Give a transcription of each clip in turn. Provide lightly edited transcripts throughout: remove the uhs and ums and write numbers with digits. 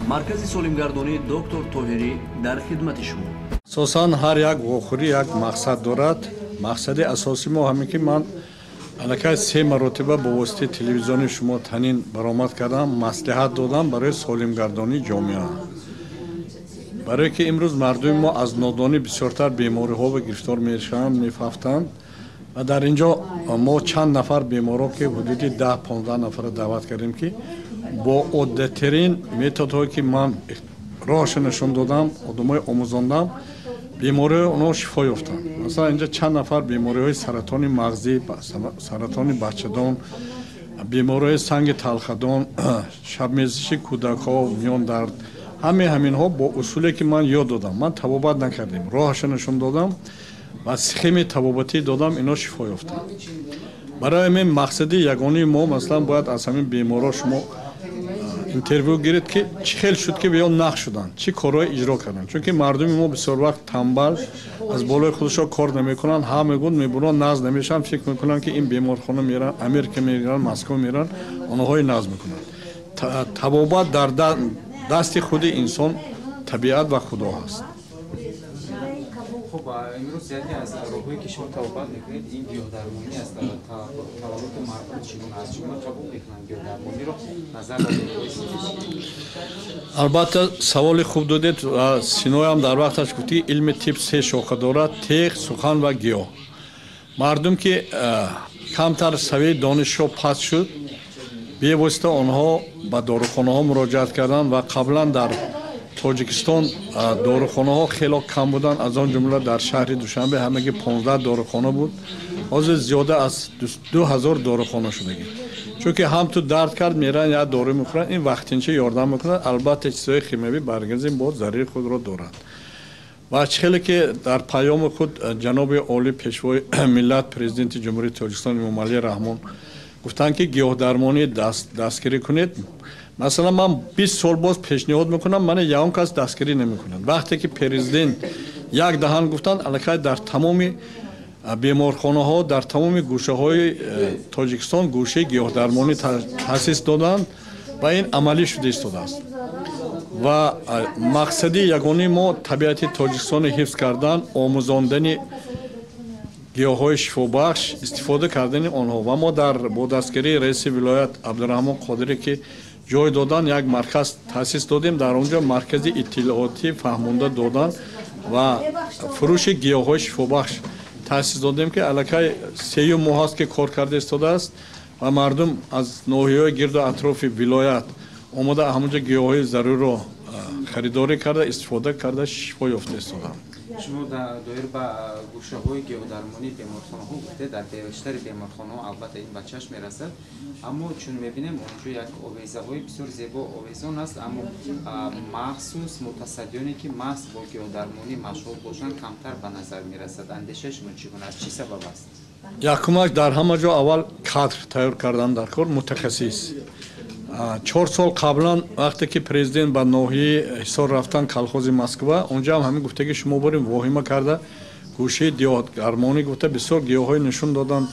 Маркази солимгардонии доктор Тоҳирӣ дар хидмати шумо. Асосан ҳар як вохӯрӣ як мақсад дорад. Мақсади асосии мо ҳамин ки ман аллакай се маротиба бо воситаи телевизиони шумо танин баромад кардам, маслиҳат додам барои солимгардонии ҷомеа. Барое ки имрӯз мардуми мо аз нодонӣ бисёртар бемориҳо гирифтор мешаванд, мефафтанд ва дар ин ҷо мо чанд нафар беморро, ки ҳудуди 10-15 нафарро даъват кардем, ки бо оддатарин методҳое, ки ман роҳашо нишон додам, одамои омӯзондам, бемориҳои онҳо шифо ёфтанд. Масалан, инҷа чанд нафар бемориҳои саратони мағзӣ, саратони бачадон, бемориҳои санги талхадон, шабмезиши кӯдакҳо, миёндард, ҳамаи ҳаминҳо бо усуле, ки ман ёд додам, ман табобат накардем, роҳашо нишон додам ва схемаи табобатӣ додам, ино шифо ёфтанд. Барои ҳамин мақсади ягонаи мо, масалан, бояд аз ҳамин беморҳо шумо интервю гиред, ки чӣ хел шуд, ки ё нақ шуданд, чӣ корҳое иҷро карданд. Чунки мардуми мо бисёр вақт тамбал, аз болои худашон кор намекунанд, ҳа мегӯянд, мебуранд, наз намешаванд, фикр мекунанд, ки ин беморхона меранд, Америка меранд, Москва меранд, онҳои наз мекунанд. Табобат дар дасти худи инсон, табиат ва Худо ҳаст. Хуб, имрӯз яке аз роҳҳое, ки шумо табобат мекунед, ин гиёҳдармонӣ аст. Талаботи мардум чӣ гуна аст? Чӣ гуна қабул мекунанд гиёҳдармониро назар ба доруҳои синтетикӣ? Албатта, саволи хуб додед. Синоям дар вақташ гуфт, ки илми тиб се шоха дорад: теғ, сухан ва гиёҳ. Мардум, ки камтар савияи донишшо паст шуд, бевосита онҳо ба дорухонаҳо муроҷиат карданд. Ва қаблан дар Тоҷикистон дорухонаҳо хело кам буданд, аз он ҷумла дар шаҳри Душанбе ҳамаги 15 дорухона буд. Ҳозир зиёда аз 2000 дорухона шудагӣ, чунки ҳам ту дард кард, меран, як дору мехӯранд, ин вақтинча ёрдам мекунад. Албатта, чизҳои химиявӣ ба организм боз зарари худро дорад. Ва чӣ хеле ки дар паёми худ ҷаноби олӣ, Пешвои миллат, Президенти Ҷумҳурии Тоҷикистон Эмомалӣ Раҳмон гуфтанд, ки гиёҳдармонӣ дастгирӣ кунед. Масалан, ман 20 сол боз пешниҳод мекунам, мана ягон кас дастгирӣ намекунад. Вақте ки президент як даҳан гуфтанд, аллакай дар тамоми беморхонаҳо, дар тамоми гӯшаҳои Тоҷикистон гӯшаи гиёҳдармонӣ таъсис доданд ва ин амалӣ шуда истодааст. Ва мақсади ягонаи мо табиати Тоҷикистонро ҳифз кардан, омӯзондани гиёҳҳои шифобахш, истифода кардани онҳо. Ва мо дар бо дастгирии раиси вилоят Абдураҳмон Қодирӣ, ки ҷой додан, як марказ таъсис додем. Дар он ҷо маркази иттилоотӣ, фаҳмонда додан ва фурӯши гиёҳҳои шифобахш таъсис додем, ки аллакай сеюм моҳ аст, ки кор карда истодааст ва мардум аз ноҳияҳои гирду атрофи вилоят омода, ҳамонҷо гиёҳҳои зарурро харидорӣ карда, истифода карда, шифо ёфта истоданд. Шумо доир ба гӯшаҳои гиёҳдармонии беморхонаҳо гуфте. Дар бештари беморхонаҳо албатта ин ба чашм мерасад, аммо чун мебинем, онҷо як овезаҳои бисёр зебо овезон аст, аммо махсус мутасаддиёне, ки маҳз бо гиёҳдармонӣ машғул бошанд, камтар ба назар мерасад. Андешаи шумо чӣ гуна аст? Чӣ сабаб аст? Якумаш, дар ҳама ҷо аввал кадр тайёр кардан дар кор, мутахассис. 4 сол қаблан, вақте ки президент ба ноҳияи Ҳисор рафтан, колхози Москва, онҷо ҳам ҳамин гуфтаги шумо борем воҳима карда, гӯшаи гиёҳдармонӣ гуфта, бисёр гиёҳҳое нишон доданд,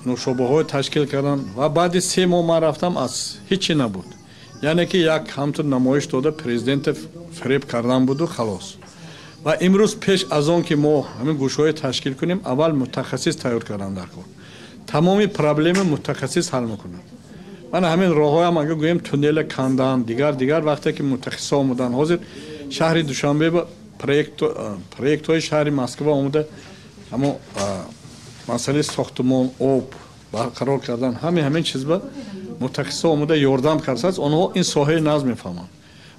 нӯшобаҳое ташкил карданд. Ва баъди 3 моҳ ман рафтам, аз ҳичи набуд. Яъне ки як ҳамтун намоиш дода, президента фиреб кардан буду халос. Ва имрӯз пеш аз он ки мо ҳамин гӯшаҳое ташкил кунем, аввал мутахассис тайёр кардан дар кор. Тамоми проблема мутахассис ҳал мекунад. Мана ҳамин роҳҳоям, агар гӯем, туннела кандан, дигар дигар, вақте ки мутахассисҳо омаданд, ҳозир шаҳри Душанбе проектҳои шаҳри Москва омада, ҳамо масъалаи сохтумон, об барқарор кардан, ҳамин ҳамин чиз ба мутахассисҳо омада ёрдам кардааст. Онҳо ин соҳаи нағз мефаҳманд.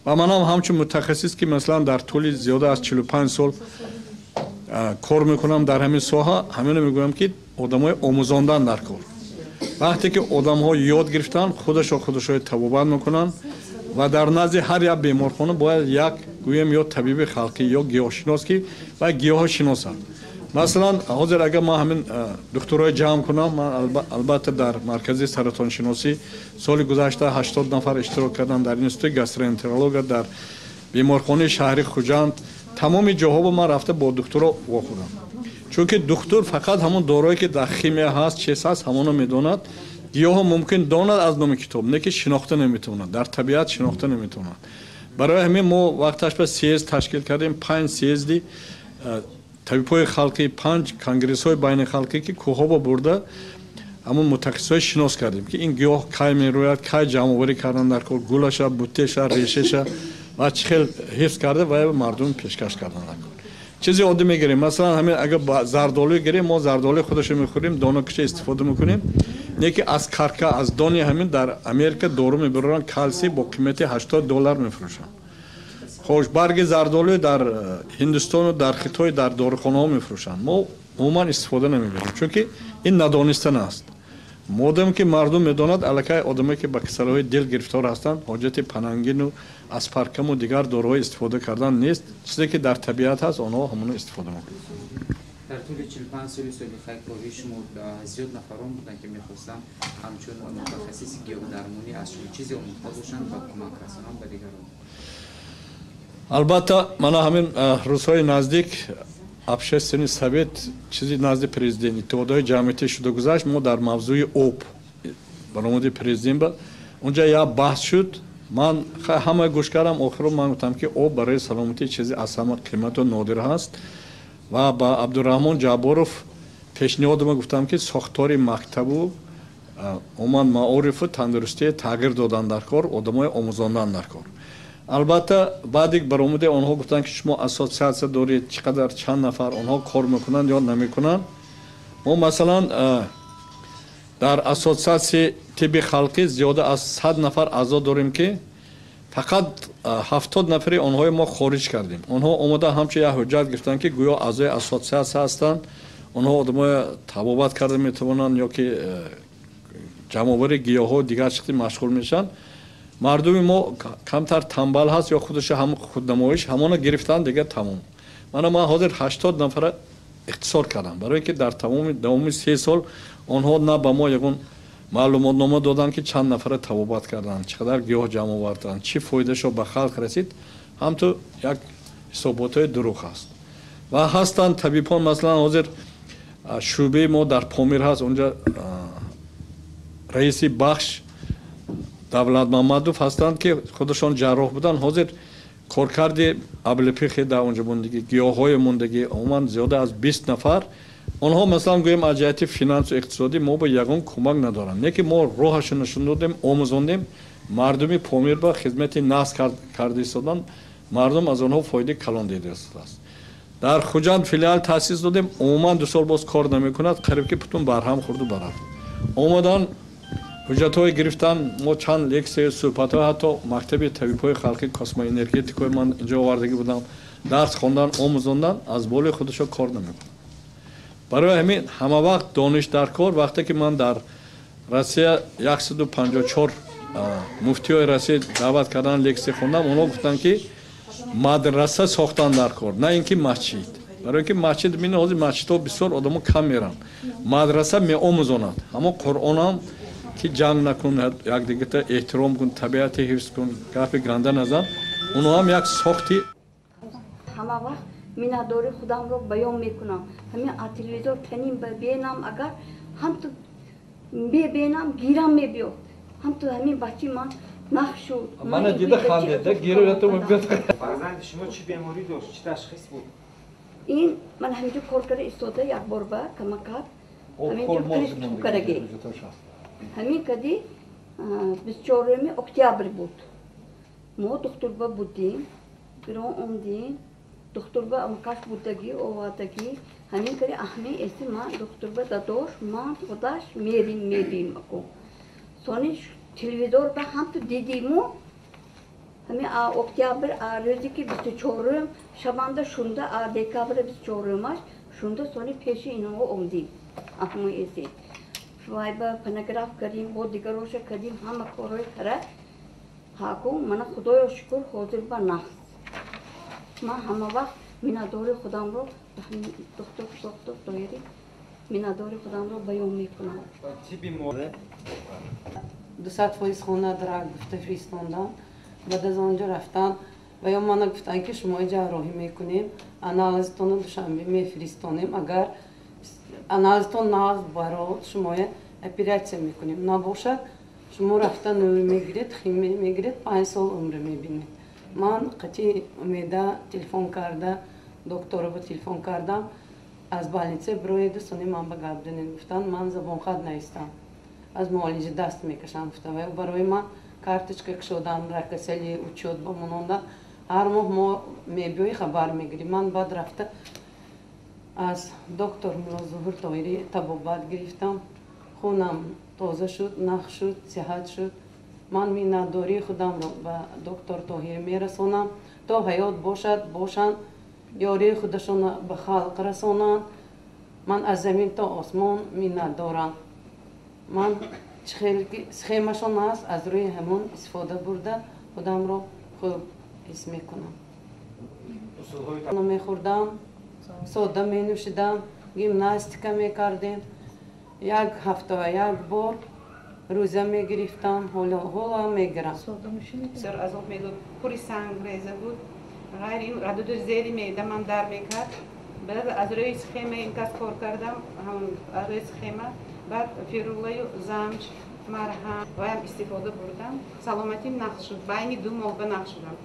Ва манам ҳамчун мутахассис, ки масалан дар тӯли зиёда аз 45 сол кор мекунам дар ҳамин соҳа, ҳамино мегӯям, ки одамои омӯзондан дар кор. Вақте ки одамҳо ёд гирифтанд, худашо худашои табобат мекунанд. Ва дар назди ҳар як беморхона бояд як, гӯем, ё табиби халқӣ, ё гиёҳшинос, ки вай гиёҳо шиносад. Масалан, ҳозир агар ман ҳамин духтурҳои ҷамъ кунам, ман албатта дар маркази саратоншиносӣ соли гузашта 80 нафар иштирок кардам, дар институти гастроэнтерология, дар беморхонаи шаҳри Хуҷанд, тамоми ҷоҳо ман рафта бо духтуро вохӯрам. Чунки духтур фақат ҳамон дорое, ки дар химия ҳаст, чиз ҳаст, ҳамоно медонад. Гиёҳо мумкин донад аз номи китоб, не ки шинохта наметавонад, дар табиат шинохта наметавонад. Барои ҳамин мо вақташ ба съезд ташкил кардем, 5 съезди табибҳои халқӣ, 5 конгрессҳои байнихалқӣ, ки кӯҳҳо бурда ҳамон мутахассисҳои шинос кардем, ки ин гиёҳ кай мерӯяд, кай ҷамъоварӣ кардан дар кор, гулаша, буттеша, решаша ва чӣ хел ҳифз карда ва мардум пешкаш кардан дар кор. Чизи оддӣ мегирем, масалан ҳамин агар зардолуй гирем, мо зардолуи худашо мехӯрем, донакаша истифода мекунем, не ки аз карка, аз дони ҳамин дар Америка дору мебароранд, калсий бо қимати $80 мефурӯшанд. Хош, барги зардолуй дар Ҳиндустону дар Хитой дар дорухонаҳо мефурӯшанд. Мо умуман истифода намебарем, чунки ин надонистан аст. Модам ки мардум медонад, аллакай одамое ки ба касалиҳои дил гирифтор ҳастанд, ҳоҷати панангину аспаркаму дигар доруҳо истифода кардан нест. Чизе ки дар табиат ҳаст, онҳо ҳамоно истифода мекунанд. Дар тӯли 45 соли собиқаи кории шумо зиёд нафарон буданд, ки мехостанд ҳамчун мутахассиси гиёҳдармонӣ аз шумо чизе омӯхта бошанд ва кӯмак расонанд ба дигарон. Албатта, мана ҳамин рӯзҳои наздик общественный совет, чизи назди президент, иттиҳодҳои ҷамъиятӣ шуда гузашт. Мо дар мавзӯи об баромади президент ба унҷа як баҳс шуд. Ман ҳама гӯш кардам, охиро ман гуфтам, ки об барои саломатӣ чизи аз ҳама қимату нодир ҳаст ва ба Абдураҳмон Ҷабборов пешниҳодама гуфтам, ки сохтори мактабу умуман маорифу тандурустие тағйир додан дар кор, одамои омӯзондан дар кор. Албатта, баъди баромаде онҳо гуфтанд, ки шумо ассотсиатсия доред, чӣ қадар, чанд нафар, онҳо кор мекунанд ё намекунанд. Мо масалан дар ассотсиатсияи тибби халқӣ зиёда аз 100 нафар аъзо дорем, ки фақат 70 нафари онҳои мо хориҷ кардем. Онҳо омода ҳамчун як ҳуҷҷат гирифтанд, ки гӯё аъзои ассотсиатсия ҳастанд, онҳо одамоя табобат карда метавонанд ё ки ҷамъовари гиёҳҳо дигар чизи машғул мешаванд. Мардуми мо камтар тамбал ҳаст ё худашо ҳам худнамоиш, ҳамона гирифтанд, дигар тамом. Мана ман ҳозир 80 нафара ихтисор кардам, барое ки дар тамоми давоми 3 сол онҳо на ба мо ягон маълумотнома доданд, ки чанд нафара табобат карданд, чӣ қадар гиёҳ ҷамъ оварданд, чӣ фоидашо ба халқ расид. Ҳамту як ҳисоботҳои дурӯғ ҳаст. Ва ҳастанд табибон, масалан ҳозир шӯъбаи мо дар Помир ҳаст, онҷа раиси бахш Давлат Мамадов ҳастанд, ки худашон ҷарроҳ буданд. Ҳозир коркарди аблепихи дар онҷа мондагӣ, гиёҳҳои мондагӣ, умуман зиёда аз 20 нафар. Онҳо масалан гӯем аз ҷиҳати финансу иқтисодӣ мо ба ягон кӯмак надоранд, не ки мо роҳашо нишон додем, омӯзондем, мардуми Помир ба хизмати наск карда истоданд, мардум аз онҳо фоидаи калон дида истодааст. Дар Хуҷанд филиал таъсис додем, умуман 2 сол боз кор намекунад, қариб ки путун барҳам хӯрду барафт. Омадан ҳуҷҷатҳое гирифтан, мо чанд лексия, суҳбатҳо, ҳатто мактаби табибҳои халқи космоэнергетикои ман инҷо овардагӣ будам, дарс хондан, омӯзондан, аз болои худашо кор намекунад. Барои ҳамин ҳама вақт дониш дар кор. Вақте ки ман дар Россия 154 муфтиҳои Россия даъват кардан, лексия хондам, онҳо гуфтанд, ки мадраса сохтан дар кор, на ин ки масҷид. Барои ки масҷид бинед, ҳозир масҷидҳо бисёр одамо кам меранд, мадраса меомӯзонад. Ҳамон Қуръонам ки ҷанг накун, якдигарта эҳтиром кун, табиати ҳифз кун, гапи ганда назан, онҳо ҳам як сохти. Ҳама вақт миннатдории худамро баён мекунам. Ҳамин аз телевизор танин бенам, агар ҳамту мебенам, гирам мебиёд. Ҳамту ҳамин бачи ман нах шуд. Мана дида хандеда, гирато мебиёд. Фарзанди шумо чӣ беморӣ дошт, чӣ ташхис буд? Ин ман ҳаминҷо кор карда истода як бор ба камакак ҳаминҷо приступ кардаги. Ҳамин кади 24 октябр буд. Мо духтурба будем, бирон омдем, духтурба амкаш будагӣ, овардагӣ. Ҳамин кади аҳми эси ман духтурба дадош, ман худаш мерим, мебим аку. Сони телевизор ба ҳамту дидиму, ҳамин октябр рӯзе ки 24-ум, шабанда шунда декабр 24-умаш, шунда сони пеши инҳо омдем. Аҳми эси. Вай ба панаграф кардем, бо дигароша кардем, ҳама корҳои кара. Ҳаку, мана худоё шукр, ҳозир ба нахс. Ман ҳама вақт миннатдори худамро доктор доктор Тоҳирӣ миннатдори худамро баён мекунам. 200% хона драг гуфта фиристондам. Баъд аз он ҷо рафтан ва ё мана гуфтанд, ки шумо ҷарроҳӣ мекунем, анализтонро Душанбе мефиристонем, агар анализтон нағз барод, шумоя оператсия мекунем. Набошад, шумо рафта нур мегиред, химия мегиред, 5 сол умр мебинед. Ман қатъи Умеда телефон карда, докторро телефон кардам, аз больница бироеду сони ман ба гап занед гуфтанд, ман забонхат наистам. Аз муолиҷа даст мекашам гуфтам. Ва барои ман карточка кушодан, ракасали учёт ба мононда, ҳар моҳ мо мебиёи хабар мегирем. Ман баъд рафта аз доктор Муллозуҳур Тоҳирӣ табобат гирифтам. Хунам тоза шуд, нах шуд, сиҳат шуд. Ман миннатдории худамро ба доктор Тоҳирӣ мерасонам. То ҳаёт бошад, бошанд, ёрии худашонро ба халқ расонанд. Ман аз замин то осмон миннатдорам. Ман схемашон аст, аз рӯи ҳамон истифода бурда худамро хуб ҳис мекунам. Мехӯрдам, сода менӯшидам, гимнастика мекардем. Як ҳафта як бор рӯза мегирифтам, ҳоло мегирам. Бисёр азоб медод, пури сангреза буд. Ғайр ин ҳудуди зери меъда ман дар мекард. Баъд аз рӯи схема ин кас кор кардам, аз рӯи схема баъд фирулаю замч, марҳам ваям истифода бурдам. Саломатим нақс шуд, байни 2 моҳ ба нақс шудам.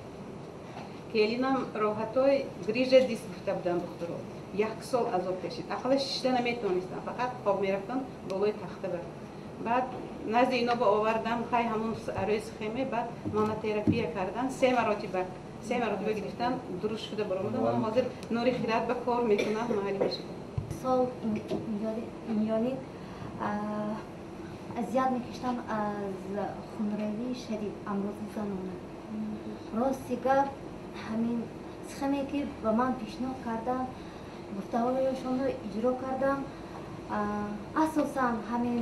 Келинам роҳатҳои грижа диск гуфта будам духтуро. 1 сол азоб кашид. Ақалла шишта наметавонистам, фақат хоб мерафтам болои тахта бар. Баъд назди ино ба овардам, хай ҳамон рӯи схеме, баъд монотерапия кардан, 3 маротиба гирифтан, дуруст шуда баромадам. Ман ҳозир нури хират ба кор мекунам, маҳалӣ мешудам. Сол инёни азият мекиштам аз хунравии шадид, амрози занона. Рости гап, ҳамин схеме ки ба ман пешниҳод кардам, гуфтаҳояшонро иҷро кардам. Асосан ҳамин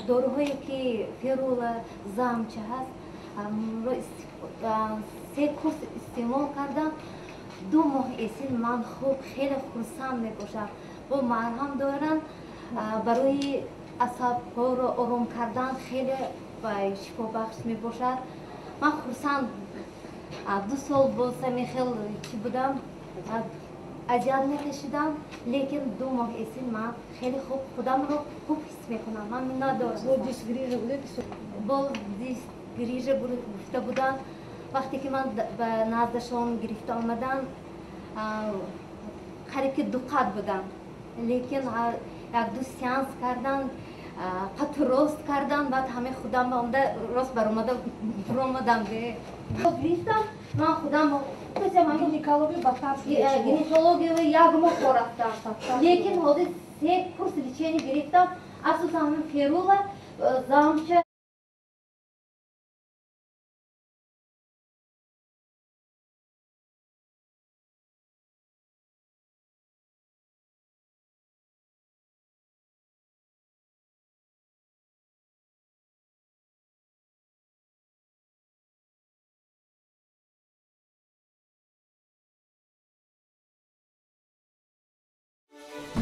доруҳое ки ферула, замча ҳаст, 3 курс истеъмол кардам. 2 моҳ эсин ман хуб, хеле хурсанд мебошам. Бо марҳам доранд барои асабҳоро ором кардан хеле шифобахш мебошад. Ман хурсанд, 2 сол боз ҳамин хел чӣ будам, азият мекашидам, лекин 2 моҳ эсин ман хеле хуб худамро хуб ҳис мекунам. Ман миннатдорам. Бо диск грижа гуфта буданд. Вақте ки ман ба наздашон гирифта омадам, қариб ки 2 қат будам, лекин 1-2 сеанс кардан, қат рост кардан, баъд ҳамаи худам ба омада рост баромада баромадам. Гирифтам, ман худам гинекология 1 моҳ кор рафтам, лекин ҳозир 3 курс лечение гирифтам. Асосан ҳамин ферула, замча.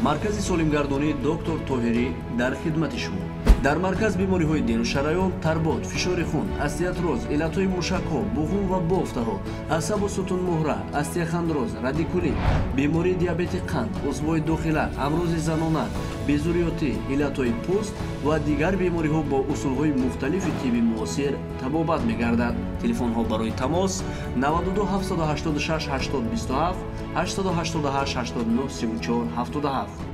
Маркази солимгардонии доктор Тоҳирӣ дар хидмати шумо. Дар марказ бемориҳои дилу шараён, тарбот, фишори хун, остеартроз, иллатҳои мушакҳо, буғум ва бофтаҳо, асабу сутунмуҳра, остеохондроз, радикулит, бемории диабети қанд, узвҳои дохила, амрози занона, безурётӣ, иллатҳои пӯст ва дигар бемориҳо бо усулҳои мухталифи тибби муосир табобат мегардад. Телефонҳо барои тамос 92 786 80 27 888 89 34 77.